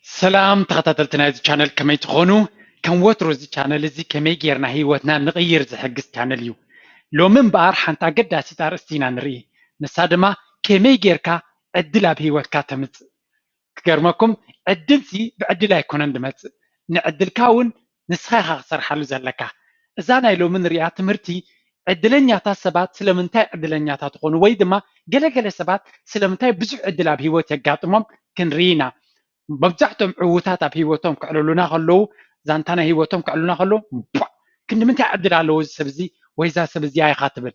ሰላም ተኸታተልቲ ናይዚ ቻነል፣ ከመይ ትኾኑ? ከም ወትሩ እዚ ቻነል እዚ ከመይ ጌርና ህይወትና ንቕይር ዝሕግዝ ቻነል እዩ። ሎሚ እምበኣር ሓንቲ ኣገዳሲት ኣርእስቲ ኢና ንርኢ። ንሳ ድማ ከመይ ጌርካ ዕድል ኣብ ህይወትካ ተምጽእ። ክገርመኩም፣ ዕድልሲ ብዕድል ኣይኮነን ዝመጽእ፣ ንዕድልካ እውን ንስኻ ኢኻ ክትሰርሓሉ ዘለካ። እዛ ናይ ሎሚ ንሪኣ ትምህርቲ ዕድለኛታት ሰባት ስለምንታይ ዕድለኛታት ይኾኑ ወይ ድማ ገለገለ ሰባት ስለምንታይ ብዙሕ ዕድል ኣብ ህይወት የጋጥሞም ክንርኢ ኢና። መብዛሕትኦም ዕዉታት ኣብ ህይወቶም ክዕልሉና ከለዉ፣ ዛንታ ናይ ህይወቶም ክዕልሉና ከለዉ፣ ቧ፣ ክንዲ ምንታይ ዕድል ኣለዎ እዚ ሰብ እዚ ወይ እዛ ሰብ እዚኣ ኢኻ ትብል።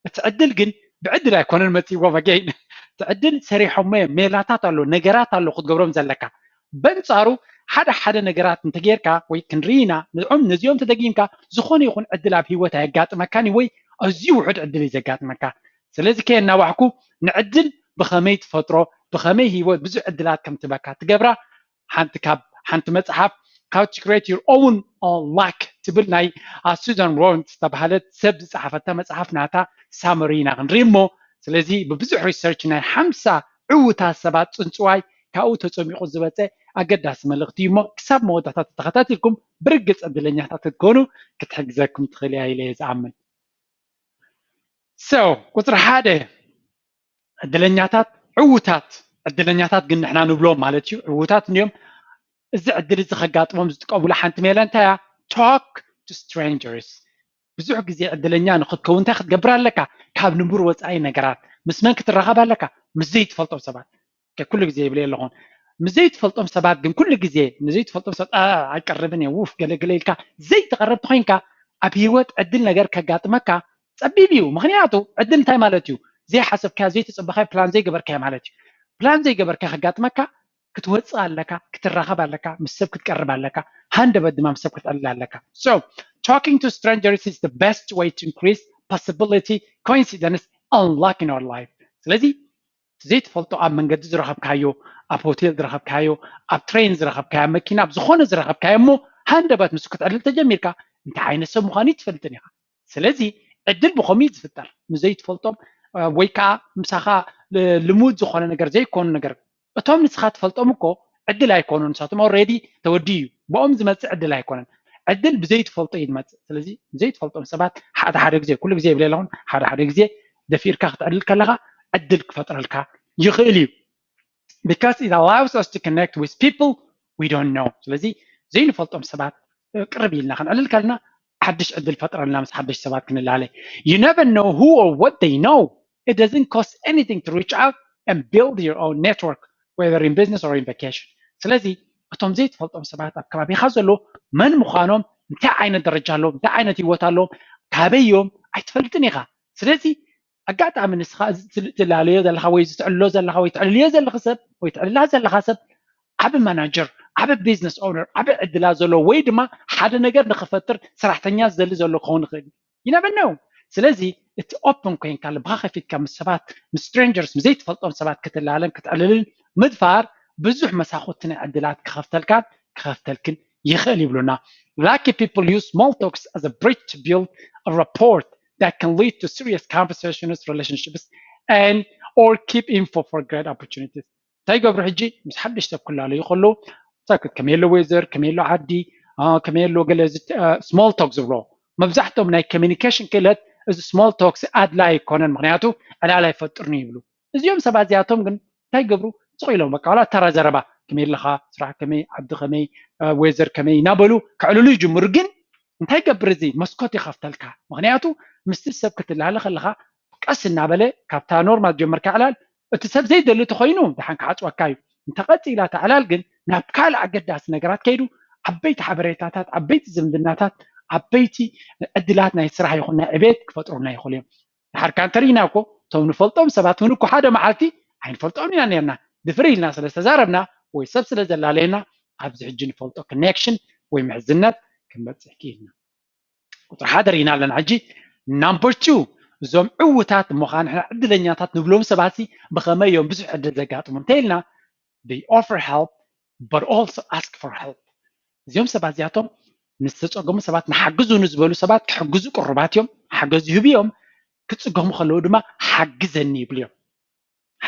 እቲ ዕድል ግን ብዕድል ኣይኮነን መፂእዎም። ኣገይን እቲ ዕድል ሰሪሖሞ እዮም። ሜላታት ኣሎ፣ ነገራት ኣሎ ክትገብሮም ዘለካ። በንፃሩ ሓደ ሓደ ነገራት እንተጌርካ ወይ ክንርኢና ንዕም ነዚኦም ተደጊምካ ዝኾነ ይኹን ዕድል ኣብ ህይወት ኣየጋጥመካን እዩ ወይ ኣዝዩ ውሑድ ዕድል እዩ ዘጋጥመካ። ስለዚ ከየናዋሕኩ ንዕድል ብኸመይ ትፈጥሮ፣ ብኸመይ ህይወት ብዙሕ ዕድላት ከም ትበካ ትገብራ ሓንቲ ካብ ሓንቲ መጽሓፍ How to Create Your Own uh, Luck ትብል ናይ ሱዛን ሮን ዝተባህለት ሰብ ዝጸሓፈታ መጽሓፍ ናታ ሳመሪ ኢና ክንርኢ እሞ፣ ስለዚ ብብዙሕ ሪሰርች ናይ ሓምሳ ዕውታት ሰባት ጽንጽዋይ ካብኡ ተጸሚቑ ዝበጸ ኣገዳሲ መልእኽቲ እዩ እሞ ክሳብ መወዳእታ ተተኸታቲልኩም ብርግጽ ዕድለኛታት ክትኮኑ ክትሕግዘኩም ትኽእል እያ ኢለ እየ ዝኣምን። So ቁጽሪ ሓደ ዕድለኛታት ዕውታት ዕድለኛታት ግን ንሕና ንብሎም ማለት እዩ። ዕውታት እንዲዮም። እዚ ዕድል እዚ ከጋጥሞም ዝጥቀሙሉ ሓንቲ ሜላ እንታይ እያ? Talk to strangers። ብዙሕ ግዜ ዕድለኛ ንክትከውን እንታይ ክትገብር ኣለካ? ካብ ንቡር ወፃኢ ነገራት ምስ መን ክትራኸብ ኣለካ? ምስ ዘይትፈልጦም ሰባት። ኩሉ ግዜ ይብል ኣለኹን ምስ ዘይትፈልጦም ሰባት ግን ኩሉ ግዜ ንዘይትፈልጦም ሰባት ኣይቀርብን እየ ውፍ ገለገለ ኢልካ ዘይትቐርብ ተኮይንካ ኣብ ህይወት ዕድል ነገር ከጋጥመካ ፀቢብ እዩ። ምክንያቱ ዕድል እንታይ ማለት እዩ? ዘይሓሰብካዮ ዘይተፀበካዮ ፕላን ዘይገበርካዮ ማለት እዩ። ፕላን ዘይገበርካዮ ከጋጥመካ ክትወፅእ ኣለካ፣ ክትራኸብ ኣለካ፣ ምስ ሰብ ክትቀርብ ኣለካ፣ ሃንደበት ድማ ምስ ሰብ ክትዕልል ኣለካ። So talking to strangers is the best way to increase possibility coincidence and luck in our life። ስለዚ ዘይትፈልጦ ኣብ መንገዲ ዝረኸብካዮ፣ ኣብ ሆቴል ዝረኸብካዮ፣ ኣብ ትሬን ዝረኸብካዮ፣ ኣብ መኪና ኣብ ዝኾነ ዝረኸብካዮ እሞ ሃንደበት ምስ ክትዕልል ተጀሚርካ እንታይ ዓይነት ሰብ ምዃኑ ይትፈልጥን ኢኻ። ስለዚ ዕድል ብኸምኡ እዩ ዝፍጠር። ንዘይትፈልጦም ወይ ከዓ ምሳኻ ልሙድ ዝኾነ ነገር ዘይኮኑ ነገር እቶም ንስኻ ትፈልጦም እኮ ዕድል ኣይኮኑን፣ ንሳቶም ኦልሬዲ ተወዲኡ እዩ። ብኦም ዝመፅእ ዕድል ኣይኮነን። ዕድል ብዘይትፈልጦ እዩ ዝመፅእ። ስለዚ ብዘይትፈልጦም ሰባት ሓደ ሓደ ግዜ፣ ኩሉ ግዜ ይብል ኣለኹን፣ ሓደ ሓደ ግዜ ደፊርካ ክትዕልል ከለኻ ዕድል ክፈጥረልካ ይኽእል እዩ። Because it allows us to connect with people we don't know። ስለዚ ዘይንፈልጦም ሰባት ቅርብ ኢልና ክንዕልል ከለና ሓድሽ ዕድል ፈጥረልና ምስ ሓድሽ ሰባት ክንላለ። You never know who or what they know. It doesn't cost anything to reach out and build your own network, whether in business or in vacation። ስለዚ እቶም ዘይትፈልጦም ሰባት ኣብ ከባቢኻ ዘለዉ መን ምዃኖም፣ እንታይ ዓይነት ደረጃ ኣለዎም፣ እንታይ ዓይነት ህይወት ኣለዎም፣ ካበይ እዮም ኣይትፈልጥን ኢኻ። ስለዚ ኣጋጣሚ ንስኻ ትላለዮ ዘለኻ ወይ ትዕልሎ ዘለኻ ወይ ትዕልልዮ ዘለኺ ሰብ ወይ ትዕልላ ዘለኻ ሰብ ዓቢ ማናጀር፣ ዓቢ ቢዝነስ ኦነር፣ ዓቢ ዕድላት ዘለዎ ወይ ድማ ሓደ ነገር ንኽፈጥር ሰራሕተኛ ዝደሊ ዘሎ ክኸውን ይኽእል። You never know። ስለዚ እቲ ኦፕን ኮይንካ ልብኻ ከፊትካ ምስ ሰባት ምስ ስትሬንጀርስ ምስ ዘይትፈልጦም ሰባት ክትላለን ክትዕልልን ምድፋር ብዙሕ መሳኹቲ ናይ ዕድላት ክኸፍተልካን ክኸፍተልክን ይኽእል ይብሉና። Lucky people use small talks as a bridge to build a rapport that can lead to serious conversations, relationships and or keep info for great opportunities. እንታይ ይገብሩ ሕጂ ምስ ሓድሽ ሰብ ክላለዩ ከለዉ ከመይ ኣሎ ዌዘር ከመይ ኣሎ ዓዲ ከመይ ኣሎ ገለ small talk ዝብሎ መብዛሕትኦም ናይ communication ክእለት እዚ small talk ኣድላይ ኣይኮነን ምክንያቱ ዕላል ኣይፈጥርን ይብሉ። እዚኦም ሰባት እዚኣቶም ግን እንታይ ይገብሩ ስቕ ኢሎም በቃ ዋላ ተራ ዘረባ ከመይ ኣለኻ ስራሕ ከመይ ዓዲ ከመይ ዌዘር ከመይ እናበሉ ከዕልሉ ይጅምሩ። ግን እንታይ ይገብር እዚ መስኮት ይኸፍተልካ ምክንያቱ ምስቲ ሰብ ክትላለ ከለኻ ቀስ እናበለ ካብታ ኖርማል ጀመርካ ዕላል እቲ ሰብ ዘይደሊ ተኮይኑ ደሓን ክዓፅወካ እዩ። እንተቐፂላ ተዕላል ግን ናብ ካልእ ኣገዳሲ ነገራት ከይዱ ዓበይቲ ሓበሬታታት ዓበይቲ ዝምድናታት ዓበይቲ ዕድላት ናይ ስራሕ ይኹን ናይ ዕቤት ክፈጥሩና ይኽእሉ እዮም። ድሓርካ እንተርኢና እኮ እቶም ንፈልጦም ሰባት እውን እኮ ሓደ መዓልቲ ኣይንፈልጦም ኢና ነርና ድፍር ኢልና ስለ ዝተዛረብና ወይ ሰብ ስለ ዘላለየና ኣብዚ ሕጂ ንፈልጦ ኮኔክሽን ወይ ምሕዝነት ክንበፅሕ ክኢልና። ቁፅሪ ሓደ ርኢና ኣለና ሕጂ። ናምበር ቱ እዞም ዕውታት እሞ ከዓ ንሕና ዕድለኛታት ንብሎም ሰባት ብኸመይ እዮም ብዙሕ ዕድል ዘጋጥሙ እንተኢልና they offer help but also ask for help። እዚኦም ሰባት እዚኣቶም ንዝተፀገሙ ሰባት ንሓግዙ ንዝበሉ ሰባት ክሕግዙ ቅሩባት እዮም። ሓገዝ ይህቡ እዮም። ክፅገሙ ከለዉ ድማ ሓግዘኒ ይብሉ እዮም።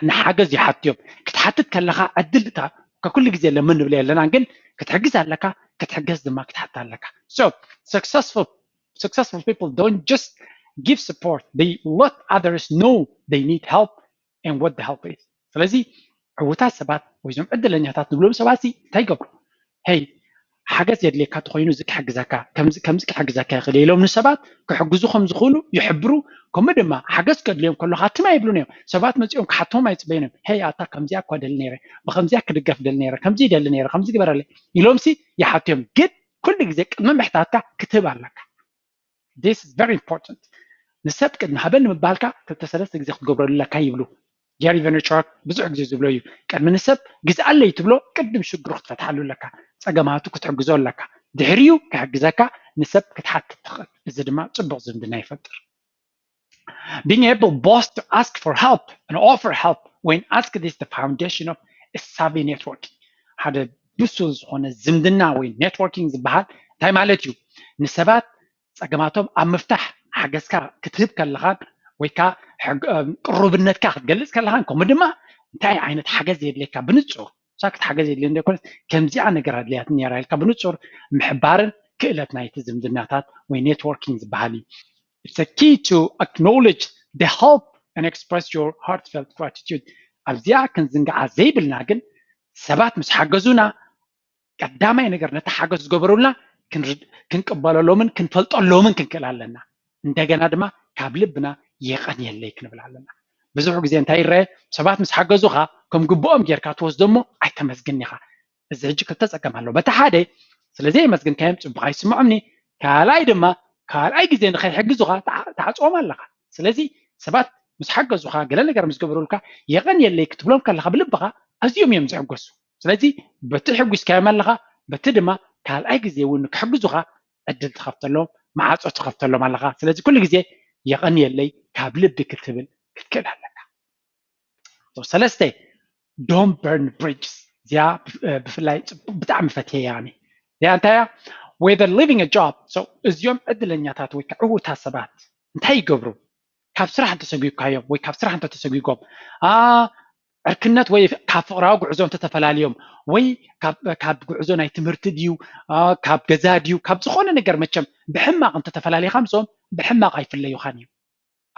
ንሓገዝ ይሓቱ እዮም። ክትሓትት ከለኻ ዕድል እታ ኩሉ ግዜ ለምን ንብል የለና፣ ግን ክትሕግዝ ኣለካ። ክትሕገዝ ድማ ክትሓታ ኣለካ። So successful successful people don't just give support, they let others know they need help and what the help is. ስለዚ ዕውታት ሰባት ወይ ዞም ዕድለኛታት ንብሎም ሰባት ሲ እንታይ ይገብሩ? ሄይ፣ ሓገዝ የድልየካ ተኮይኑ እዚ ክሕግዘካ፣ ከምዚ ከምዚ ክሕግዘካ ይኽእል ኢሎም ንሰባት ክሕግዙ ከም ዝኽእሉ ይሕብሩ። ከምኡ ድማ ሓገዝ ከድልዮም ከሎ ሃትም ኣይብሉን እዮም። ሰባት መፂኦም ክሓትዎም ኣይፅበዩን እዮም። ሄይ፣ ኣታ ከምዚኣ እኳ ደሊ ነይረ፣ ብከምዚኣ ክድገፍ ደሊ ነይረ፣ ከምዚ ይደሊ ነይረ፣ ከምዚ ግበረለይ ኢሎም ሲ ይሓቱ እዮም። ግን ኩሉ ግዜ ቅድሚ ምሕታትካ ክትህብ ኣለካ። This is very important። ንሰብ ቅድሚ ሃበኒ ምባልካ ክልተ ሰለስተ ግዜ ክትገብረሉ ኣለካ ይብሉ። ጀሪ ቨነርቹክ ብዙሕ ግዜ ዝብሎ እዩ። ቅድሚ ንሰብ ግዝኣለይ ትብሎ ቅድም ሽግሩ ክትፈትሓሉ ኣለካ። ፀገማቱ ክትሕግዞ ኣለካ። ድሕሪኡ ክሕግዘካ ንሰብ ክትሓትት ትኽእል። እዚ ድማ ፅቡቕ ዝምድና ይፈጥር። Being able both to ask for help and offer help when asked is the foundation of a savvy networking. ሓደ ብሱል ዝኾነ ዝምድና ወይ ኔትወርኪንግ ዝበሃል እንታይ ማለት እዩ? ንሰባት ፀገማቶም ኣብ ምፍታሕ ሓገዝካ ክትህብ ከለኻን ወይ ከዓ ሕግ- እም፣ ቅሩብነትካ ክትገልፅ ከለኻን ከምኡ ድማ እንታይ ዓይነት ሓገዝ የድልየካ ብንፁር ሳክት ሓገዝ የድልየ እንደ ኮነ ከምዚኣ ነገር ኣድልያት ነራ ኢልካ ብንፁር ምሕባርን ክእለት ናይቲ ዝምድናታት ወይ ኔትወርኪንግ ዝበሃል እዩ። It's a key to acknowledge the help and express your heartfelt gratitude። ኣብዚኣ ክንዝንግዓ ዘይብልና ግን ሰባት ምስ ሓገዙና ቀዳማይ ነገር ነቲ ሓገዝ ዝገበሩልና ክንርድ- ክንቅበለሎምን ክንፈልጠሎምን ክንክእል ኣለና። እንደገና ድማ ካብ ልብና የቐንየለይ ክንብል ኣለና። ብዙሕ ግዜ እንታይ ይረአ? ሰባት ምስ ሓገዙኻ ከም ግብኦም ጌርካ ትወስዶ እሞ ኣይተመስግን ኢኻ። እዚ ሕጂ ክልተ ጸገም ኣሎ። በቲ ሓደ ስለ ዘየመስግንካዮም ጽቡቕ ኣይስምዖምኒ፣ ካልኣይ ድማ ካልኣይ ግዜ ንኸይሕግዙኻ ትዓ- ትዓጽዎም ኣለኻ። ስለዚ ሰባት ምስ ሓገዙኻ ገለ ነገር ምስ ገበሩልካ የቐንየለይ ክትብሎም ከለኻ ብልብኻ ኣዝዮም እዮም ዝሕጎሱ። ስለዚ በቲ ሕጒስካዮም ኣለኻ፣ በቲ ድማ ካልኣይ ግዜ እውን ክሕግዙኻ ዕድል ትኸፍተሎም፣ ማዕጾ ትኸፍተሎም ኣለኻ። ስለዚ ኩሉ ግዜ የቐንየለይ ካብ ልቢ ክትብል ክትክእል ኣለካ። So ሰለስተ don't burn bridges። እዚኣ ብፍ- ብፍላይ ጽቡቅ ብጣዕሚ ፈትየ እያ ኣነ። እዚኣ እንታይ እያ? Whether leaving a job so እዚኦም ዕድለኛታት ወይ ከዓ ዕውታት ሰባት እንታይ ይገብሩ? ካብ ስራሕ እንተሰጒግካዮም ወይ ካብ ስራሕ እንተተሰጒጎም ኣ ዕርክነት ወይ ካብ ፍቕራዊ ጉዕዞ እንተተፈላለዮም ወይ ካብ ካብ ጉዕዞ ናይ ትምህርቲ ድዩ ኣ፣ ካብ ገዛ ድዩ ካብ ዝኾነ ነገር መቸም ብሕማቕ እንተተፈላለኻ ምስኦም ብሕማቕ ኣይፍለዩኻን እዮም።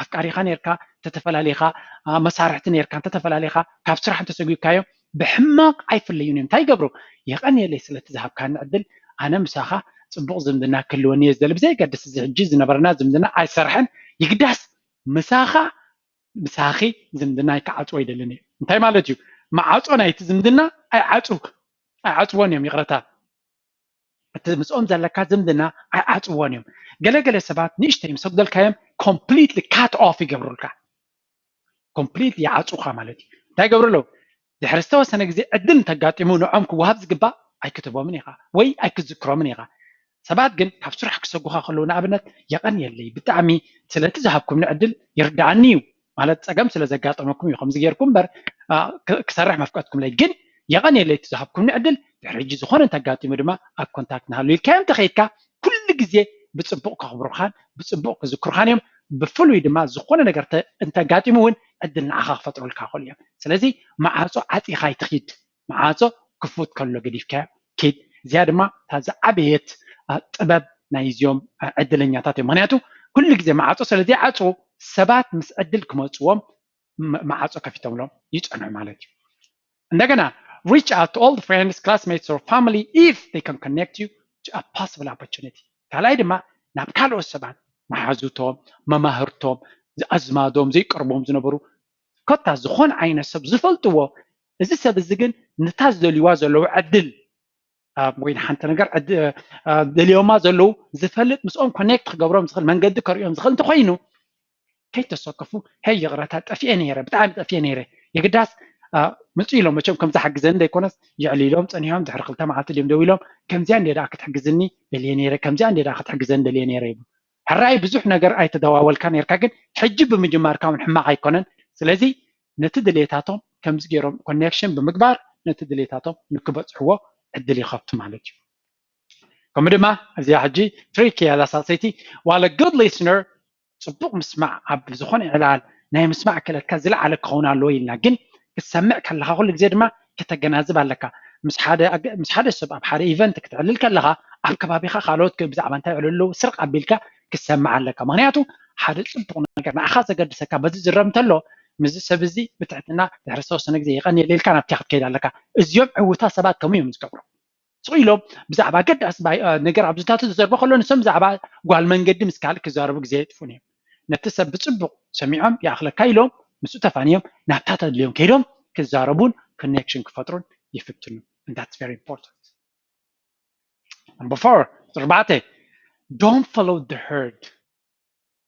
ኣፍቃሪኻ ነርካ እንተተፈላለኻ ኣ፣ መሳርሕቲ ነርካ እንተተፈላለኻ ካብ ስራሕ እንተሰጒግካዮም ብሕማቕ ኣይፍለዩን እዮም። እንታይ ይገብሩ? የቐንየለይ ስለቲ ዝሃብካኒ ዕድል ኣነ ምሳኻ ጽቡቕ ዝምድና ክህልወኒ እየ ዝደሊ። ብዘየገድስ እዚ ሕጂ ዝነበረና ዝምድና ኣይሰርሐን ይግዳስ ምሳኻ ምሳኺ ዝምድና ኣይክዓጽዎ ኣይደልን እየ። እንታይ ማለት እዩ? ማዓጾ ናይቲ ዝምድና ኣይዓጽው ኣይዓጽዎን እዮም። ይቕረታ እቲ ምስኦም ዘለካ ዝምድና ኣይዓጽዎን እዮም። ገለገለ ሰባት ንእሽተይ ምስ ኣጉደልካዮም ኮምፕሊትሊ ካት ኦፍ ይገብሩልካ። ኮምፕሊትሊ ይዓጹኻ ማለት እዩ። እንታይ ይገብሩ ኣለዉ? ድሕሪ ዝተወሰነ ግዜ ዕድል እንተጋጢሙ ንዖም ክወሃብ ዝግባእ ኣይክትቦምን ኢኻ ወይ ኣይክትዝክሮምን ኢኻ። ሰባት ግን ካብ ስራሕ ክሰጉኻ ከለዉ ንኣብነት የቐንየለይ ብጣዕሚ ስለቲ ዝሃብኩምኒ ዕድል ይርድኣኒ እዩ ማለት ጸገም ስለ ዘጋጠመኩም እዩ ከምዚ ጌርኩም እምበር ኣ፣ ክ- ክሰርሕ መፍቀድኩምለይ ግን የቐንየለይ እቲ ዝሃብኩምኒ ዕድል ድሕሪ ሕጂ ዝኾነ እንተጋጢሙ ድማ ኣብ ኮንታክት ንሃሉ ኢልካዮም እንተኸይድካ ኩሉ ግዜ ብጽቡቕ ከኽብሩኻን ብጽቡቕ ክዝክሩኻን እዮም። ብፍሉይ ድማ ዝኾነ ነገር ተ- እንተጋጢሙ እውን ዕድል ንዓኻ ክፈጥሩልካ ይኽእሉ እዮም። ስለዚ መዓጾ ዓጺኻ ኣይትኺድ። መዓጾ ክፉት ከሎ ገዲፍካዮ ኪድ። እዚኣ ድማ እታ ዝዓበየት ኣ፣ ጥበብ ናይ እዚኦም ኣ፣ ዕድለኛታት እዮም። ምክንያቱ ኩሉ ግዜ መዓጾ ስለ ዘይዓጽዉ ሰባት ምስ ዕድል ክመጽዎም ም- መዓጾ ከፊቶምሎም ይጸንሑ ማለት እዩ። እንደገና reach out to old friends, classmates or family if they can connect you to a possible opportunity። ካልኣይ ድማ ናብ ካልኦት ሰባት መሓዙቶም፣ መማህርቶም፣ ኣዝማዶም፣ ዘይቀርቦም ዝነበሩ ኮታ ዝኾነ ዓይነት ሰብ ዝፈልጥዎ እዚ ሰብ እዚ ግን ንታ ዝደልይዋ ዘለዉ ዕድል ኣ፣ ወይ ንሓንቲ ነገር ዕድ- ኣ፣ ደልዮማ ዘለዉ ዝፈልጥ ምስኦም ኮኔክት ክገብሮም ዝኽእል መንገዲ ከርእዮም ዝኽእል እንተኮይኑ ከይተሰከፉ ሄይ ይቕረታ ጠፊኤ ነይረ ብጣዕሚ ጠፊኤ ነይረ የግዳስ ኣ፣ ምፁ ኢሎም መቸም ከምዚ ሓግዘኒ ዘይኮነስ የዕሊሎም ፀኒሖም ድሕሪ ክልተ መዓልቲ ድዮም ደው ኢሎም ከምዚኣ እንደ ደኣ ክትሕግዝኒ ደልየ ነይረ ከምዚኣ እንደ ደኣ ክትሕግዘኒ ደልየ ነይረ ይብሉ ሕራይ ብዙሕ ነገር ኣይተደዋወልካ ነርካ ግን ሕጂ ብምጅማርካ እውን ሕማቕ ኣይኮነን ስለዚ ነቲ ድሌታቶም ከምዚ ገይሮም ኮኔክሽን ብምግባር ነቲ ድሌታቶም ንክበፅሕዎ ዕድል ይኸፍቱ ማለት እዩ ከምኡ ድማ እዚኣ ሕጂ ትሪክ እያ እዛ ሳልሰይቲ while a good listener ፅቡቕ ምስማዕ ኣብ ዝኾነ ዕላል ናይ ምስማዕ ክእለትካ ዝለዓለ ክኸውን ኣለዎ ኢልና ግን ክትሰምዕ ከለካ ኩሉ ግዜ ድማ ከተገናዝብ ኣለካ ምስ ሓደ ኣገ- ምስ ሓደ ሰብ ኣብ ሓደ event ክትዕልል ከለኻ ኣብ ከባቢኻ ካልኦት ከ- ብዛዕባ እንታይ ይዕልሉ ስርቕ ኣቢልካ ክትሰምዕ ኣለካ። ምክንያቱ ሓደ ጽቡቕ ነገር ንዓኻ ዘገድሰካ በዚ ዝረብ እንተሎ ምስዚ ሰብ እዚ ብትሕትና ድሕሪ ዝተወሰነ ግዜ የቐንየለይ ኢልካ ናብቲ ክትከይድ ኣለካ። እዚኦም ዕውታት ሰባት ከምኡ እዮም ዝገብሩ። ስቕ ኢሎም ብዛዕባ ኣገዳሲ ባይ- እ፣ ነገር ኣብ ዝታቱ ዝዘርቦ ከሎ ንሶም ብዛዕባ ጓል መንገዲ ምስ ካልእ ክዛረቡ ግዜ የጥፉን እዮም። ነቲ ሰብ ብጽቡቕ ሰሚዖም ይኣኽለካ ኢሎም ምስኡ ተፋንዮም ናብታ ተድልዮም ከይዶም ክዛረቡን connection ክፈጥሩን ይፍትኑ። And that's very important. Number four, ኣርባዕተ, don't follow the herd.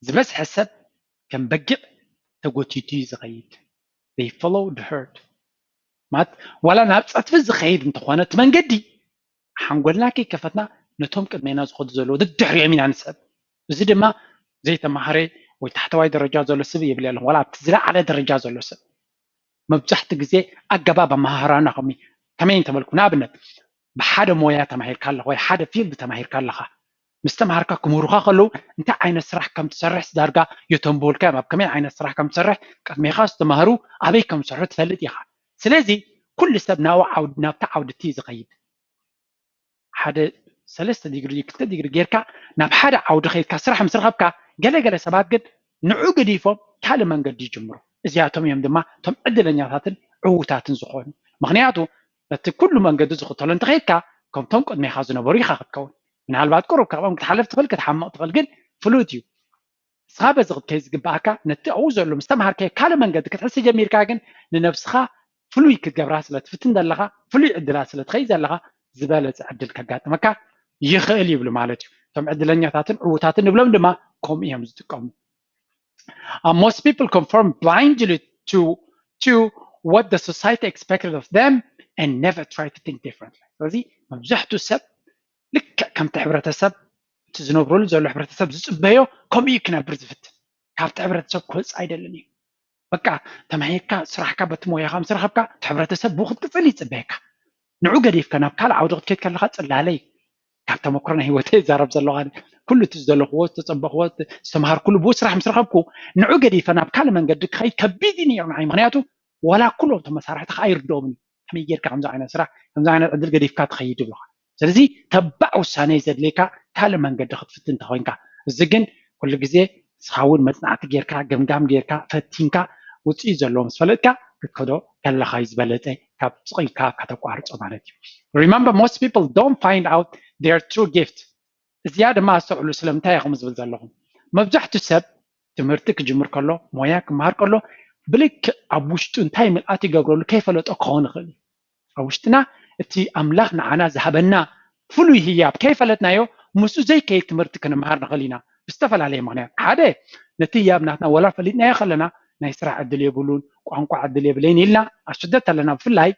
ዝበዝሐ ሰብ ከም በጊዕ ተጎቲቱ እዩ ዝኸይድ። They follow the herd. ማለት ዋላ ናብ ጸድፊ ዝኸይድ እንተኾነ እቲ መንገዲ ሓንጎልና ከይከፈትና ነቶም ቅድሜና ዝኸዱ ዘለዉ ደድሕሪኦም ኢና ንስዕብ። እዚ ድማ ዘይተማሃረ ወይ ታሕተዋይ ደረጃ ዘሎ ሰብ ይብል ኣለኹ፣ ዋላ ኣብቲ ዝለዓለ ደረጃ ዘሎ ሰብ። መብዛሕትኡ ግዜ ኣገባብ ኣመሃህራና ከመይ ከመይ እንተበልኩ፣ ንኣብነት ብሓደ ሞያ ተማሂርካ ኣለኻ ወይ ሓደ field ተማሂርካ ኣለኻ፣ ምስ ተምሃርካ ክምህሩኻ ከለዉ እንታይ ዓይነት ስራሕ ከም ትሰርሕ ዳርጋ የተንብሁልካ እዮም። ኣብ ከመይ ዓይነት ስራሕ ከም ትሰርሕ ቅድሜኻ ዝተማህሩ ኣበይ ከም ዝሰርሑ ትፈልጥ ኢኻ። ስለዚ ኩሉ ሰብ ናብኡ ዓውዲ ናብታ ዓውዲ እቲ እዩ ዝኸይድ። ሓደ ሰለስተ ዲግሪ ክልተ ዲግሪ ጌርካ ናብ ሓደ ዓውዲ ከይድካ ስራሕ ምስ ረኸብካ፣ ገለገለ ሰባት ግን ንዑ ገዲፎም ካልእ መንገዲ ይጅምሩ። እዚኣቶም እዮም ድማ እቶም ዕድለኛታትን ዕዉታትን ዝኾኑ። ምኽንያቱ ነቲ ኩሉ መንገዲ ዝኽተሎ እንተኸይድካ ከምቶም ቅድሜኻ ዝነበሩ ኢኻ ክትከውን። ምናልባት ቁሩብ ካብኦም ክትሓልፍ ትኽእል፣ ክትሓምቕ ትኽእል፣ ግን ፍሉጥ እዩ። ንስኻ በዚ ክትከይድ ዝግብኣካ ነቲ ኣብኡ ዘሎ ምስ ተምሃርካዮ ካልእ መንገዲ ክትሕዝ ጀሚርካ ግን ንነብስኻ ፍሉይ ክትገብራ ስለ ትፍትን ዘለኻ ፍሉይ ዕድላት ስለ ትኸይድ ዘለኻ ዝበለጸ ዕድል ከጋጥመካ ይኽእል ይብሉ ማለት እዩ። እቶም ዕድለኛታትን ዕዉታትን ንብሎም ድማ ከምኡ እዮም ዝጥቀሙ። Uh, most people conform blindly to to what the society expected of them and never try to think differently. ስለዚ መብዛሕትኡ ሰብ ልክዕ ከምቲ ሕብረተሰብ እቲ ዝነብረሉ ዘሎ ሕብረተሰብ ዝፅበዮ ከምኡ እዩ ክነብር ዝፍትን። ካብቲ ሕብረተሰብ ክወፅእ ኣይደልን እዩ። በቃ ተማሂርካ ስራሕካ በቲ ሞያኻ ምስ ረኸብካ እቲ ሕብረተሰብ ብኡ ክትቅፅል ይፅበየካ። ንዑ ገዲፍካ ናብ ካልእ ዓውዲ ክትከይድ ከለኻ ፅላለይ ካብ ተመክሮ ናይ ህይወተይ ይዛረብ ዘለኹ ኣነ። ኩሉ እቲ ዝደለኽዎ ዝተፀበኽዎ ዝተምሃርኩሉ ብኡ ስራሕ ምስ ረኸብኩ ንዑ ገዲፈ ናብ ካልእ መንገዲ ክኸይድ ከቢድ እዩ ነይሩ ንዓይ። ምክንያቱ ዋላ ኩሎም እቶም መሳርሕቲ ከዓ ኣይርድኦምን እዩ። ከመይ ጌርካ ከምዚ ዓይነት ስራሕ ከምዚ ዓይነት ዕድል ገዲፍካ ትኸይድ ይብሉኻ። ስለዚ ተባዕ ውሳነ እዩ ዘድልየካ ካልእ መንገዲ ክትፍትን እንተኾይንካ። እዚ ግን ኩሉ ግዜ ንስኻ እውን መፅናዕቲ ጌርካ ገምጋም ጌርካ ፈቲንካ ውፅኢት ዘለዎ ምስ ፈለጥካ ክትከዶ ከለኻ እዩ ዝበለፀ ካብ ስቕ ኢልካ ከተቋርፆ ማለት እዩ። Remember, most people don't find out their true gift. እዚኣ ድማ ኣስተውዕሉ ስለምንታይ እየ ከምኡ ዝብል ዘለኹ። መብዛሕትኡ ሰብ ትምህርቲ ክጅምር ከሎ ሞያ ክመሃር ከሎ ብልክዕ ኣብ ውሽጡ እንታይ ምልኣት ይገብረሉ ከይፈለጦ ክኸውን ይኽእል እዩ። ኣብ ውሽጥና እቲ ኣምላኽ ንዓና ዝሃበና ፍሉይ ህያብ ከይፈለጥናዮ ምስኡ ዘይከይድ ትምህርቲ ክንመሃር ንኽእል ኢና ብዝተፈላለየ ምኽንያት። ሓደ ነቲ ህያብ ናትና ወላ ፈሊጥናዮ ከለና ናይ ስራሕ ዕድል የብሉን፣ ቋንቋ ዕድል የብለይን ኢልና ኣብ ስደት ኣለና ብፍላይ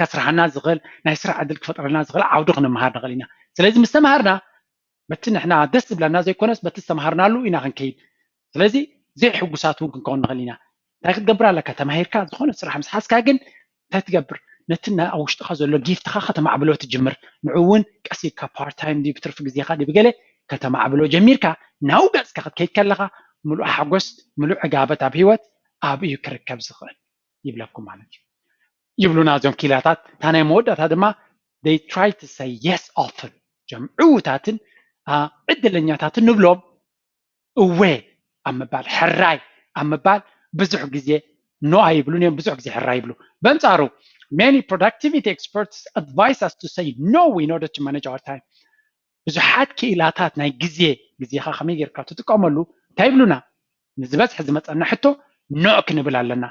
ከስርሓና ዝኽእል ናይ ስራሕ ዕድል ክፈጥረልና ዝኽእል ዓውዲ ክንመሃር ንኽእል ኢና። ስለዚ ምስ ተምሃርና በቲ ንሕና ደስ ዝብለና ዘይኮነስ በቲ ዝተምሃርናሉ ኢና ክንከይድ። ስለዚ ዘይሕጉሳት እውን ክንከውን ንኽእል ኢና። እንታይ ክትገብር ኣለካ? ተማሂርካ ዝኾነ ስራሕ ምስ ሓዝካ ግን እንታይ ትገብር? ነቲ ኣብ ውሽጥኻ ዘሎ ጊፍትኻ ከተማዕብሎ ትጅምር። ንዑ እውን ቀስ ኢልካ ፓርት ታይም ድዩ ብትርፊ ግዜኻ ድዩ ብገለ ከተማዕብሎ ጀሚርካ ናብኡ ገፅካ ክትከይድ ከለኻ ምሉእ ሓጎስ ምሉእ ዕጋበት ኣብ ህይወት ኣብኡ እዩ ክርከብ ዝኽእል ይብለኩም ማለት እዩ። ይብሉና እዞም ኪላታት። እታ ናይ መወዳእታ ድማ they try to say yes often። እዞም ዕዉታትን ዕድለኛታትን ንብሎም እወ ኣብ ምባል ሕራይ ኣብ ምባል ብዙሕ ግዜ ኖ ኣይብሉን እዮም፣ ብዙሕ ግዜ ሕራይ ይብሉ። በንጻሩ many productivity experts advise us to say no in order to manage our time. ብዙሓት ክኢላታት ናይ ግዜ ግዜኻ ከመይ ጌርካ ትጥቀመሉ እንታይ ይብሉና? ንዝበዝሐ ዝመፀና ሕቶ ኖ ክንብል ኣለና።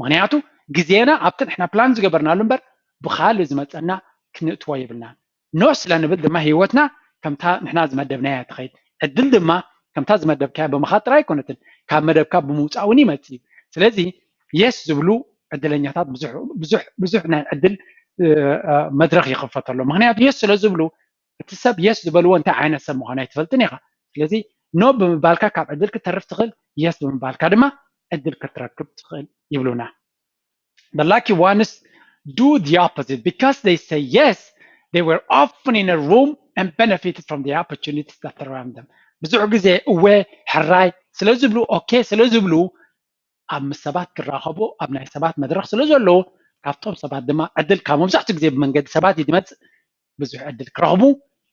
ምክንያቱ ግዜና ኣብቲ ንሕና ፕላን ዝገበርናሉ እምበር ብካልእ ዝመፀና ክንእትዎ የብልናን። ኖ ስለ ንብል ድማ ህይወትና ከምታ ንሕና ዝመደብናያ ትኸይድ። ዕድል ድማ ከምታ ዝመደብካያ ብምኻድ ጥራይ ኣይኮነትን፣ ካብ መደብካ ብምውፃእ እውን ይመፅእ እዩ። ስለዚ የስ ዝብሉ ዕድለኛታት ብዙሕ ብዙሕ ብዙሕ ናይ ዕድል መድረኽ ይኽፈተሎም። ምክንያቱ የስ ስለ ዝብሉ እቲ ሰብ የስ ዝበልዎ እንታይ ዓይነት ሰብ ምዃኑ ኣይትፈልጥን ኢኻ። ስለዚ ኖ ብምባልካ ካብ ዕድል ክትተርፍ ትኽእል፣ የስ ብምባልካ ድማ ዕድል ክትረክብ ትኽእል ይብሉና። The lucky ones do the opposite. Because they say yes, they were often in a room and benefited from the opportunities that surround them. ብዙሕ ግዜ እወ ሕራይ ስለ ዝብሉ፣ ኦኬ ስለ ዝብሉ ኣብ ምስ ሰባት ክራኸቡ ኣብ ናይ ሰባት መድረኽ ስለ ዘለዉ ካብቶም ሰባት ድማ ዕድል ካብ መብዛሕትኡ ግዜ ብመንገዲ ሰባት እዩ ዝመፅእ። ብዙሕ ዕድል ክረኽቡ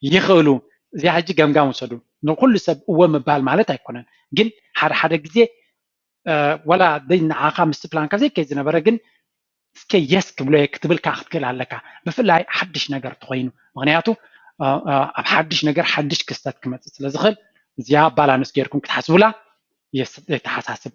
ይኽእሉ። እዚኣ ሕጂ ገምጋም ውሰዱ። ንኩሉ ሰብ እወ ምባል ማለት ኣይኮነን፣ ግን ሓደ ሓደ ግዜ ወላ ደይ ንዓኻ ምስ ፕላንካ ዘይከይ ዝነበረ ግን እስከ የስ ክብሎ ክትብል ከዓ ክትክእል ኣለካ። ብፍላይ ሓድሽ ነገር ተኮይኑ፣ ምክንያቱ ኣብ ሓድሽ ነገር ሓድሽ ክስተት ክመፅእ ስለ ዝኽእል እዚኣ ባላንስ ጌርኩም ክትሓስቡላ የተሓሳስብ።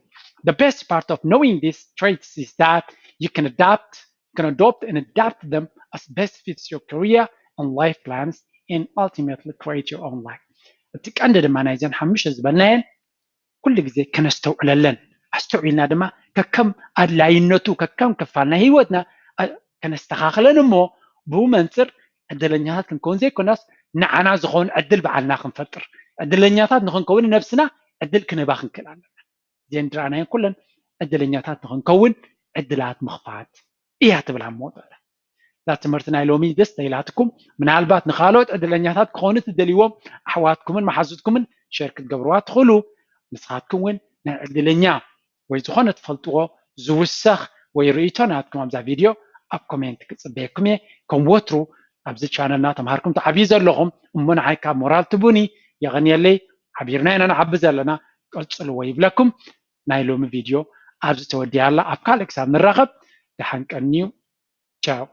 The best part of knowing these traits is that you can adapt, you can adopt and adapt them as best fits your career and life plans and ultimately create your own life. እቲ ቀንዲ ድማ ናይዘን ሓሙሽተ ዝበልናየን ኩሉ ግዜ ከነስተውዕለለን፣ ኣስተውዒልና ድማ ከከም ኣድላይነቱ ከከም ክፋል ናይ ህይወትና ከነስተኻኽለን እሞ ብኡ መንፅር ዕድለኛታት ክንከውን ዘይኮነስ ንዓና ዝኸውን ዕድል ባዕልና ክንፈጥር፣ ዕድለኛታት ንክንከውን ነብስና ዕድል ክንህባ ክንክእል ኣለና። እዚአን ዝረኣናየን ኩለን ዕድለኛታት ንክንከውን ዕድላት ምኽፋት እያ ትብል ኣብ መወዳእታ። እዛ ትምህርቲ ናይ ሎሚ ደስ ተይላትኩም፣ ምናልባት ንካልኦት ዕድለኛታት ክኾኑ ትደልይዎም ኣሕዋትኩምን መሓዙትኩምን ሸር ክትገብርዋ ትኽእሉ። ንስኻትኩም እውን ናይ ዕድለኛ ወይ ዝኾነ ትፈልጥዎ ዝውሰኽ ወይ ርእይቶ ናትኩም ኣብዛ ቪድዮ ኣብ ኮሜንት ክፅበየኩም እየ። ከም ወትሩ ኣብዚ ቻነልና ተምሃርኩም ትዓብዩ ዘለኹም እሞ ንዓይ ካብ ሞራል ትቡኒ የቐንየለይ። ዓቢርና ኢና ንዓቢ ዘለና፣ ቀፅልዎ ይብለኩም። ናይ ሎሚ ቪድዮ ኣብዚ ተወዲኣ ኣላ። ኣብ ካልእ ክሳብ ንራኸብ ደሓን ቀንዩ። ቻው።